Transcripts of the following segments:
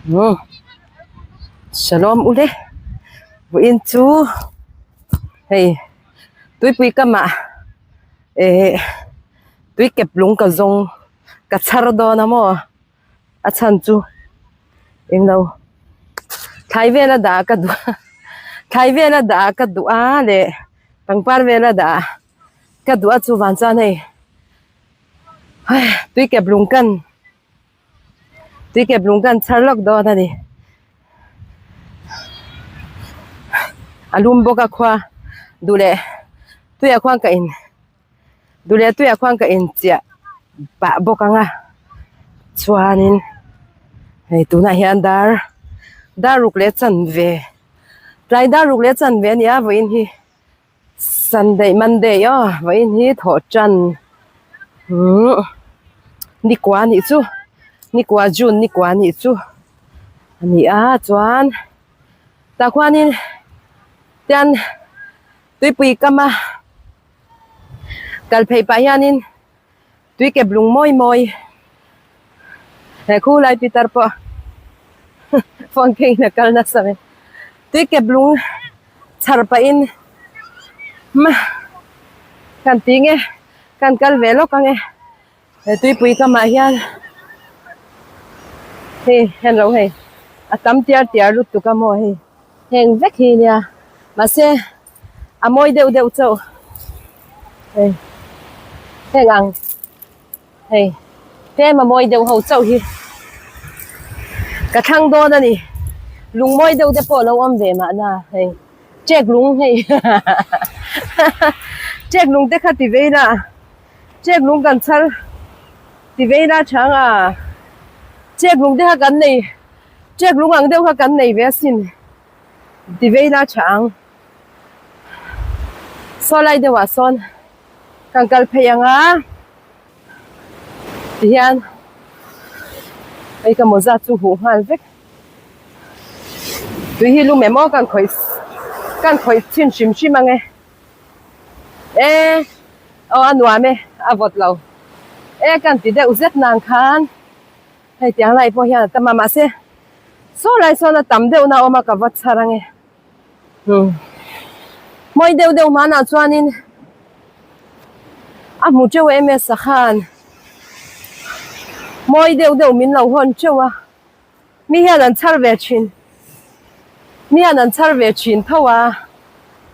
Umm shalom ule vawiin chu hei tuipui kamah eh tui kep lung ka zawng ka chhar dawn a maw a chhan chu englo thlai vel a dah ka duh a thlai vel a dah ka duh a leh pangpar vel a dah ka duh a chuvang chuan hei tui kep lung kan. Tui kep lung kan chhar lawk dawn a ni. A lum bawk a khua duh leh tuiah khuan ka in duh leh tuiah khuan ka in chiah pah bawk ang a chuanin hei tunah hian dar dar ruk leh chanve tlai dar ruk leh chanve a ni a vawiin hi. Sunday Monday aw vawiin hi thawh tan umm nikua anih chu nikua June nikua anih chu a ni a chuan tah khuanin tian tuipui kam a kal phei pah hianin tui kep lung mawi mawi he khulai pitar pawh phone keng in a kal nasa mai tui kep lung chhar pahin ma kan ti nge kan kal ve lawk ang e he tuipui kamah hian hei heng lo hei a tam tiar tiar lutuk a maw hei heng vek hi nia mahse a mawi deuh deuh chauh hei heng ang hei tlem a mawi deuh ho chauh hi ka thlang dawn a ni lung mawi deuh te pawh a lo awm ve mahna hei ṭek lung hei ṭek lung te kha ti vei la ṭek lung kan chhar ti vei la chang a ṭek lung te kha kan nei ṭek lung ang deuh kha kan nei ve asin ti vei la chang. Saw lai deuh ah sawn kan kal phei ang a tihian hei ka mawza chu huh nghal vek tui hi lum em aw kan khawih kan khawih chhin hrim hrim ang e e aw a nuam e a vawt lo e kan ti deuh zet nang khan hei tiang lai pawh hian a tam a mahse saw lai sawn a tam deuh na awm a ka va chhar ang e. Mawi deuh deuh hmanah chuanin a hmu teuh em e sakhan mawi deuh deuh min lo hawn teuh a mi hian an chhar ve thin mi hian an chhar ve thin tho a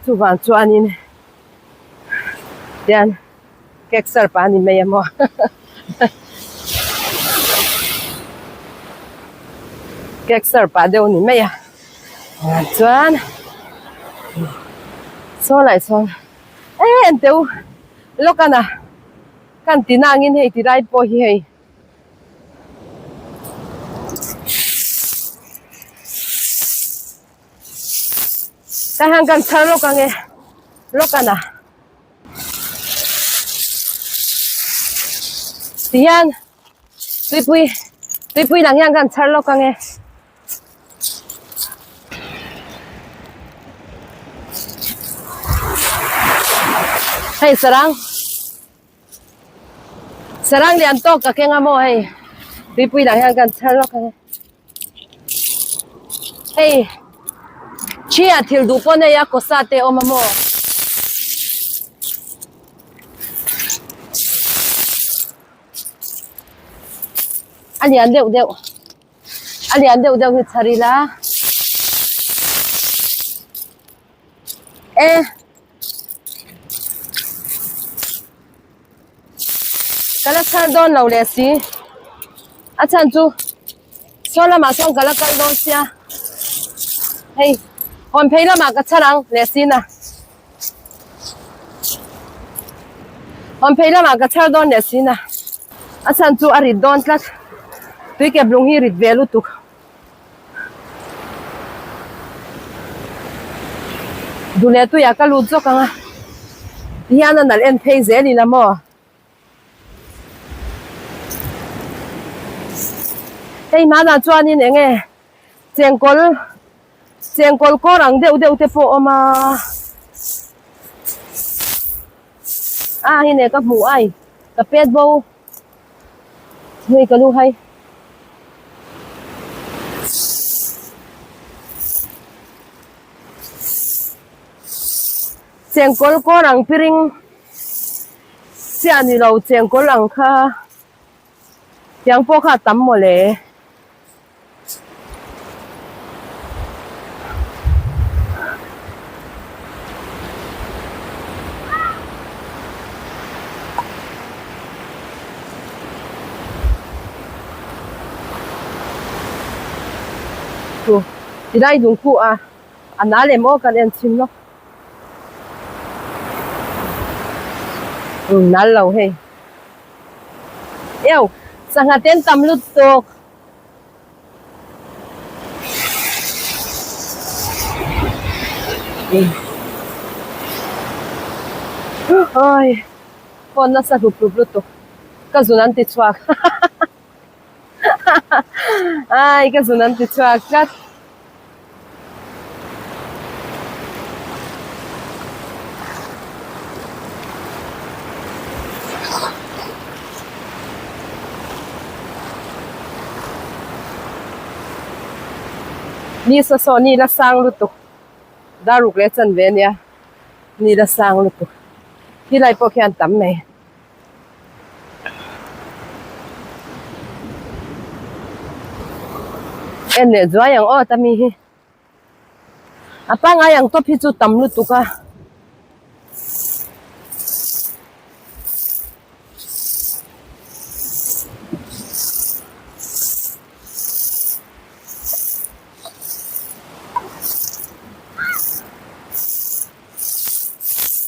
chuvang chuanin tian kek sar pa ni mai a maw kek sar pah deuh ni mai a chuan saw lai sawn e en teh u lawk ana kan ti nangin hei ti lai pawh hi hei. Ka hian kan chhar lawk ang e lawk ana tihian tuipui tuipui lang hian kan chhar lawk ang e. Hei sarang sarang lian tawk ka keng a maw hei tuipui lang hian kan chhar lawk ang e. Hei Chia thil duh pawh nei a kawsa te awm a maw? A lian deuh deuh a lian deuh deuh hi chhar ila e Ka la chhar dawn lo leh si. A chhan chu saw lamah sawn ka la kal dawn sia. Hei hawn phei lamah ka chhar ang leh si na. Hawn phei lamah ka chhar dawn leh si na. A chhan chu a rit dawn tlat. Tui kep lung hi rit ve lutuk. Duh leh tuiah ka lut zawk ang a tihian a nalh en phei zel ila maw hei hmanah chuanin eng nge chengkawl chengkawl kawr ang deuh deuh te pawh a awm a a hei nen ka hmuh ai ka pet bo hei ka lu hai. Chengkawl kawr ang piring chiah ni lo chengkawl ang kha tiang pawh kha a tam mawle. Chu tilai lungphu a a nal em aw kan en chhin lawk umm nal lo hei eo sangha te an tam lutuk. Oi phone nasa hlup hlup lutuk ka zun an ti chhuak ai ka zun an ti chhuak tlat. Ni saw saw ni la sang lutuk daruk leh chan ve ania ni la sang lutuk khilai pawh khian tam mai. En leh zuai ang aw ta mi hi a pangai ang tawp hi chu tam lutuk a.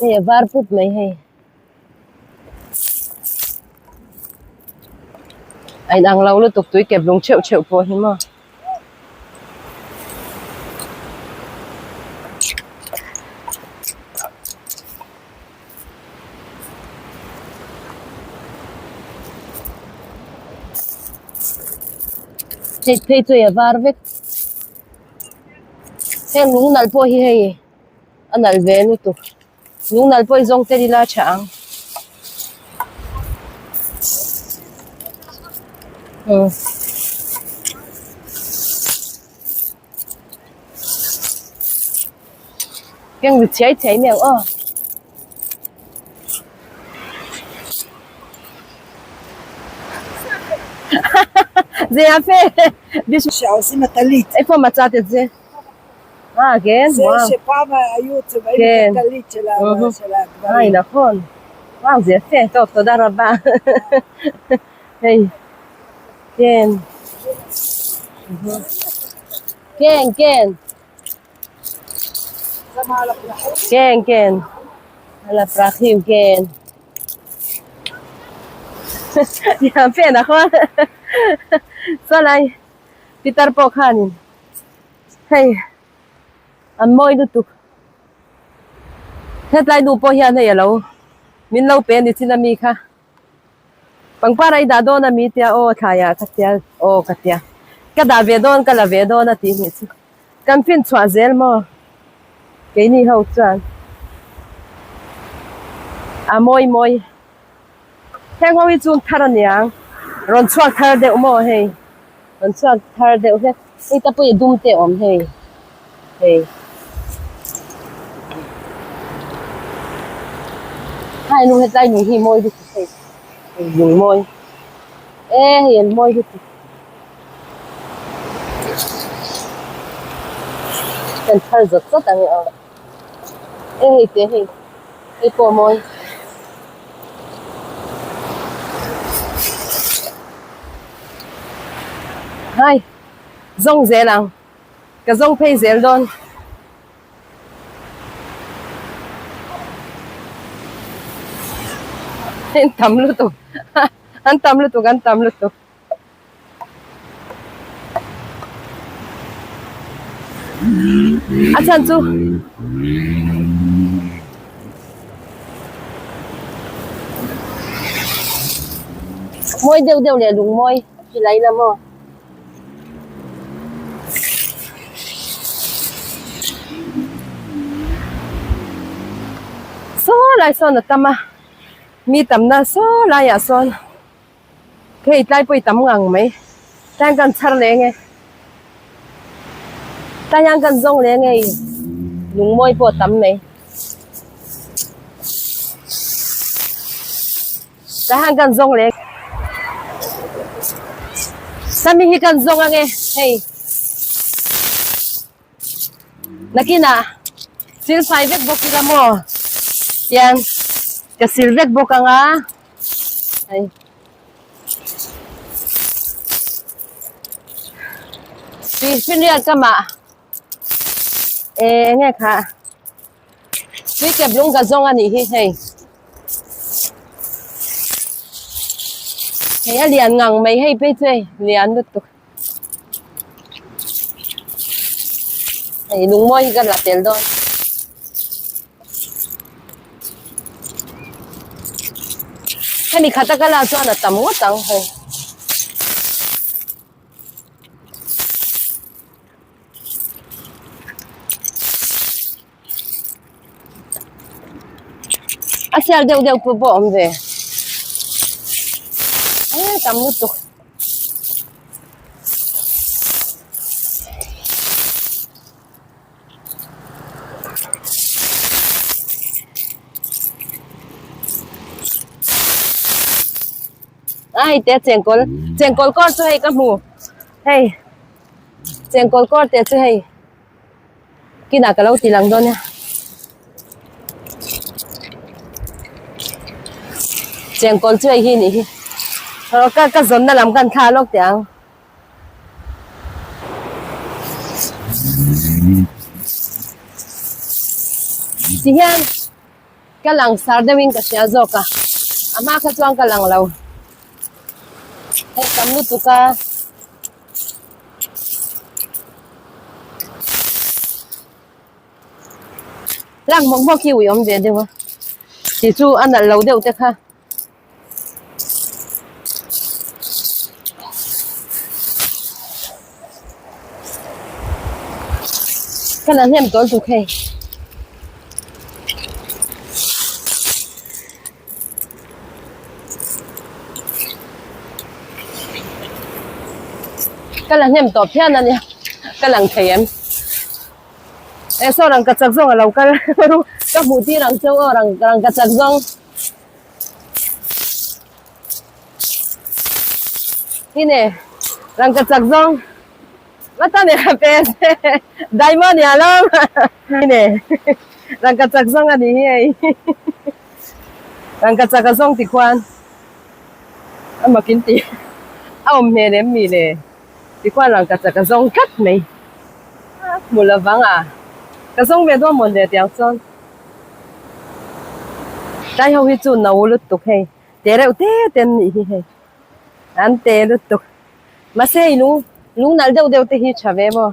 Hei a var pup mai hei. A inang lo lutuk tui kep lung theuh theuh pawh hi maw. Hei phei chu a var vek heng lung nalh pawh hi hei a nalh ve lutuk. Lungnal pawh i zawng tel ila tha ang. Umm. Keng ri chhiai chhiai mai ang aw. זה יפה. שעושים הטלית. איפה מצאת את זה? אה, כן? זה וואו. שפעם היו צובעים כן. את הטלית של ה- אהה. של היי, הגברים. נכון. וואו, זה יפה. טוב, תודה רבה. היי. כן. כן, כן. שמה על הפרחים. כן, כן. על הפרחים, כן. יפה, נכון? Saw lai pitar pawh khanin hei an mawi lutuk hetlai nu pawh hian hei alo min lo pe a ni chin ami kha pangpar a i dah dawn ami tia aw thlaiah ka tia aw ka tia ka dah ve dawn ka la ve dawn a tih nih chu kan fin chhuah zel maw keini ho chuan a mawi mawi. Heng ho hi chu thar a niang rawn chhuak thar deuh maw hei rawn chhuak thar deuh hlek hei ta pawh hi dum te a awm hei hei hai nu hetlai lung hi mawi lutuk hei hei lung mawi e hei an mawi lutuk kan thar zawt zawt ang e aw e hei te hei hei pawh a mawi. Hai zawng zel ang ka zawng phei zel dawn an tam lutuk an tam lutuk an tam lutuk a chhan chu mawi deuh deuh leh lung mawi chi lai la maw. Saw lai sawn a tam a mi tamna saw laiah sawn. Hei tlai pawh i tam ngang mai tlai hian kan chhar leh nge tlai hian kan zawng leh nge lungmawi pawh a tam mai. Tah hian kan zawng leh Sami hi kan zawng ange hei nakinah sil fai vek bawk ila maw tian ka sil vek bawk anga hei. Tuifinriat kamah eng nge kha tui kep lung ka zawng a nih hi hei hei a lian ngang mai hei phei chu hei lian lutuk hei lungmawi hi ka la tel dawn. Hemi khata ka lak chuan a tam ngawt ang hei. A sial deuh deuh pawh pawh a awm ve. E tam lutuk. A hei te chengkawl chengkawl kawr chu hei ka hmu hei chengkawl kawr te chu hei kinah ka lo ti lang dawn a chengkawl chu hei hi nih hi ka ka zawnna lam khan thla lawk teh ang. Ti hian ka lang sar deuhin ka hria zawk a a hma kha chuan ka lang lo hei tam lutuk a lang hmawk hmawk hi ui awm ve deuh a tih chu a nalh lo deuh te kha. Ka la hnem tawl tuk hei. Ka la hnem tawh phian a nia ka lang thei em. E saw rangkachak zawng a lo kal ka hmuh tir ang cheu aw rangkachak zawng. Hine rangkachak zawng mata ne ka pe diamond ya lo hine rangkachak zawng a ni hi hei rangkachak a zawng ti khuan a makin ti a awm hmel em mi le ti khuan rangkachak a zawng tlat mai a hmu lovang a ka zawng ve dawn mawn le tiang chuan. Tlai ho hi chu no lutuk hei te reuh te te an nih hi hei an te lutuk mahse hei lung lung nalh deuh deuh te hi tha ve maw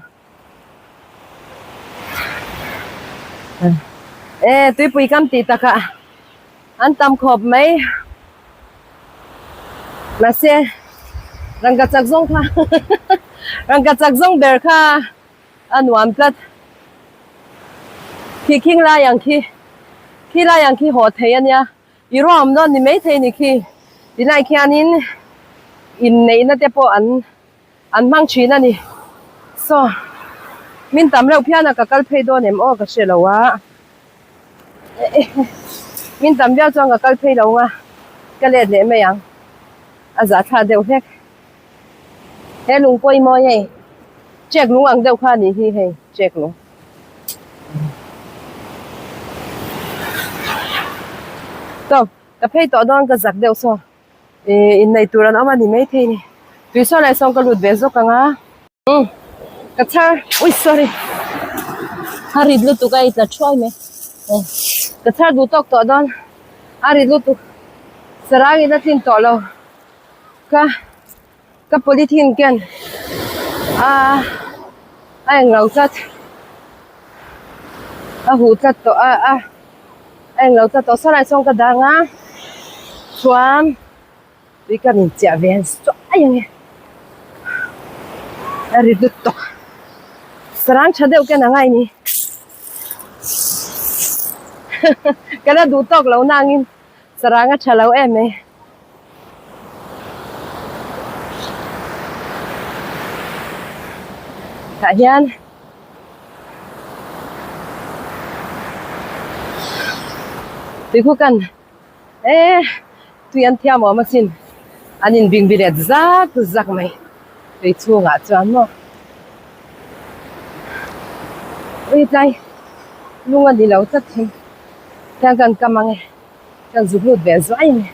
e tuipui kam tih takah an tam khawp mai mahse rangkachak zawng kha rangkachak zawng ber kha. A nuam tlat. Khi khing lai ang khi khi lai ang khi haw thei a nia. I ruahawm dawn ni maithei ni khi. Tilai khianin inneihna te pawh an an hmang thin a ni. Saw min tam reuh phian a ka kal phei dawn em aw ka hre lo a. Min tam viau chuan ka kal phei lo nga ka let leh mai ang. A zahthlak deuh hlek. He lung pawimawh hei check lung ang deuh kha a nih hi hei check lung. Tawp ka phei tawh dawn ka zak deuh saw ih innei tur an awm a ni maithei ni tui saw leh sawn ka lut ve zawk ang a. Umm ka chhar ui sorry a rit lutuk a i tla thuai mai ka chhar duh tawk tawh dawn a rit lutuk sarang in a tlin tawh lo. Ka ka polythene ken a a englo tlat a huh tlat tawh a a a englo tlat tawh saw lai sawn ka dang a chuan tui ka rawn chiah ve suai ang e a ri lut tawk sarang tha deuh ken angai ni ka la duh tawk lo nangin. Sarang a tha lo em mai. Tah hian tuikhu kan e Tui an thiam awm asin. An in bing bilet zak zak mai. Tui chhungah chuan maw. Ui tlai lung a ni lo tlat thei. Khian kan kam ang e. Kan zuk lut ve zuai a ni.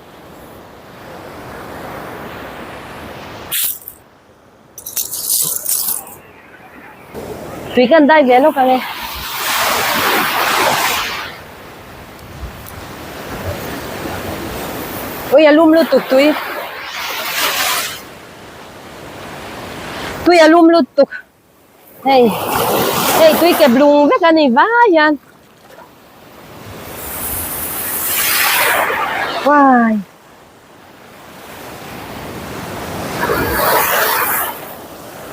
Tui kan dai ve lawk ang e. Ui a lum lutuk tui. Tui a lum lutuk. Hei hei tui kep lung vek a ni vai hian. Uai.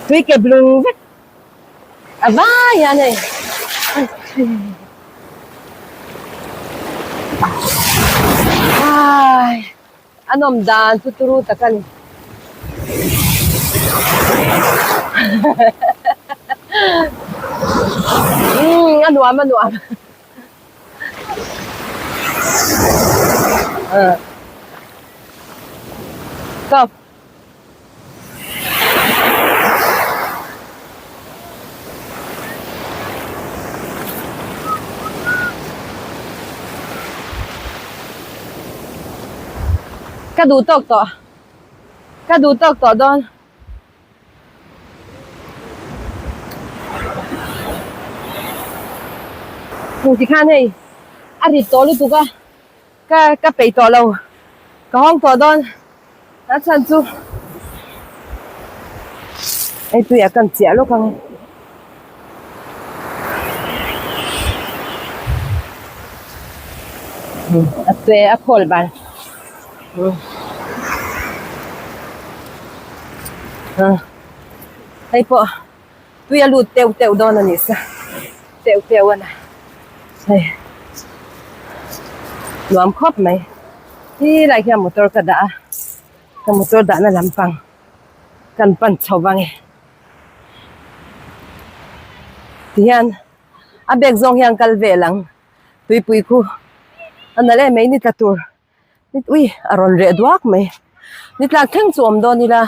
Tui kep lung vek a vai hian hei. Uai. A nawm dan chu turu tak a ni. Umm a nuam a nuam. Stop. Ka duh tawk tawh. Ka duh tawk tawh dawn. Heng tikhan hei a rit tawh lutuk a. Ka ka peih tawh lo. Ka hawng tawh dawn. A chhan chu hei tuiah kan chiah lawk ang e. A te a khawl ban. Hei pawh tui a lut teuh teuh dawn a ni sa teuh teuh a na hei nuam khawp mai hi lai hian motor ka dah a ka motor dahna lampang kan pan chho vang e tihian a bag zawng hian kal vel ang tuipui khu a nalh em mai ni tla tur. Ui a rawn reh duak mai ni tlak thleng chu awm dawn ila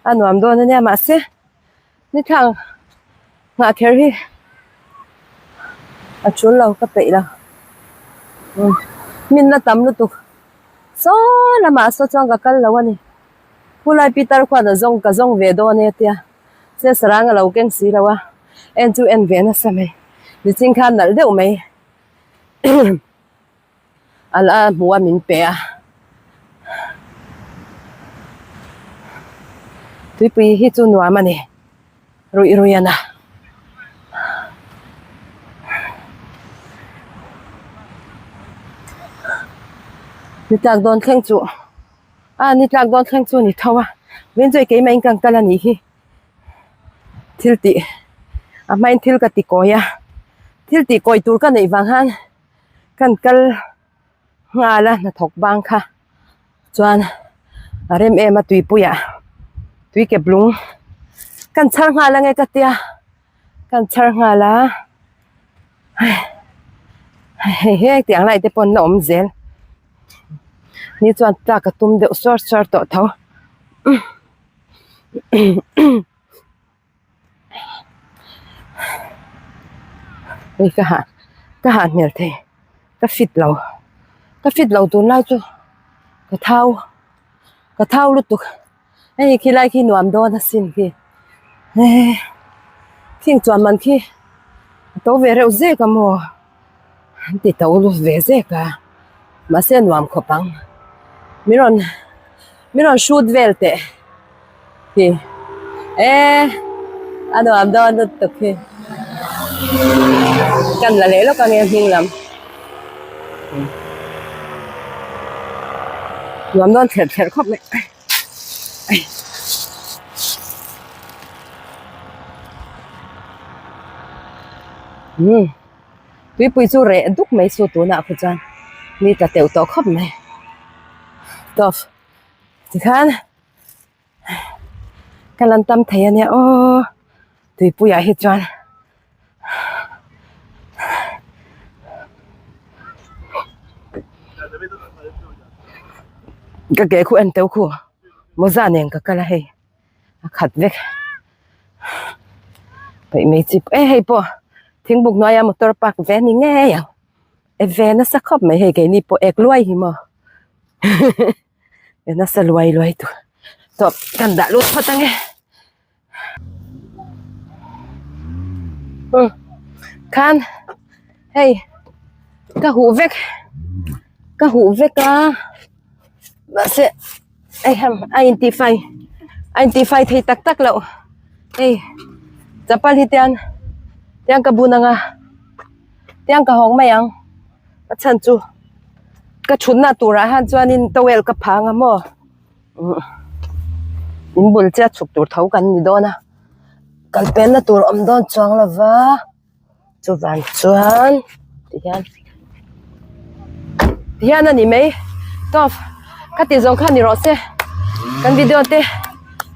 a nuam dawn ania mahse ni thlak nghah kher hi a tul lo ka peih lo hmin na tam lutuk saw lamah saw chuan ka kal lo a ni khulai pitar khuan a zawng ka zawng ve dawn e tia se sarang a lo keng si lo a en chu en ve nasa mai nichin khan nalh deuh mai. A la hmu a min pe a tuipui hi chu nuam a ni ruih ruih a na ni tlak dawn thleng chu a ni tlak dawn thleng chu ni tho a min chu keimah in kan kal a nih hi. Thil tih a hmain thil ka ti kawi a thil tih kawi tur ka neih vang hian kan kal nghal a hnathawk bang kha chuan a rem em a tuipuiah tui kep lung kan chhar nghal ange ka tia kan chhar nghal a hei he tiang lai te pawn la awm zel ni chuan tlak a tum deuh suar suar tawh tho. Hei ka hah ka hah hmel thei ka fit lo ka fit lo tun lai chu ka thau ka thau lutuk hei khilai khi nuam dawn asin khi eh khing chuan man khi a to ve reuh zek a maw an ti to ve zek a mahse nuam khawp ang min rawn. Min rawn shoot vel teh hi e a nuam dawn lutuk hi kan la leh lawk ange hming lam nuam dawn kherh kherh khawp mai umm tuipui chu reh duk mai chu tunah khaw chuan mi tla teuh tawh khawp mai tawp. Tikhan ka lan tam thei ania aw tuipuiah hi chuan Ka ke khu en teuh khu mawza nen ka kal a hei a khat vek peih mai chi e hei pawh thingbuk hnuaia motor park ve a ni ngei ang e ve nasa khawp mai hei keini pawh ek luai hi maw e nasa luai luai tur tawp kan dah lut phawt ange. Khan hei ka huh vek ka huh vek a mahse hei ham a intifai a intifai thei tak tak loh hei chapal hi tiang tiang ka bun ang a tiang ka hawng mai ang a chhan chu ka thutna turah hian chuanin towel ka phang a maw. In bul chiah chhuk tur tho kan ni dawn a kal pelna tur awm dawn chuang lo va chuvang chuan tihian tihian a ni mai tawp khati zawng kha ni rawh se kan video te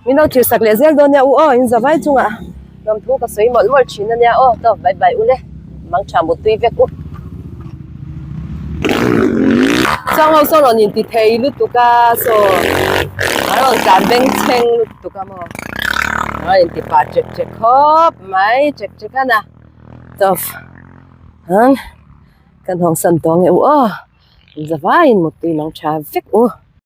min lo thlir sak leh zel dawn nia u aw in zavai chungah lawmthu ka sawi mawlh mawlh thin a nia aw tawp bye bye ule mangtha mutui vek u. Chuang ho sawn rawn inti thei lutuk a saw an rawn tlan beng thleng lutuk a maw an rawn inti pah chek chek khawp mai chek chek a na tawp an kan hawng san tawh ang e u aw zavaiin mutui nang tha vek u.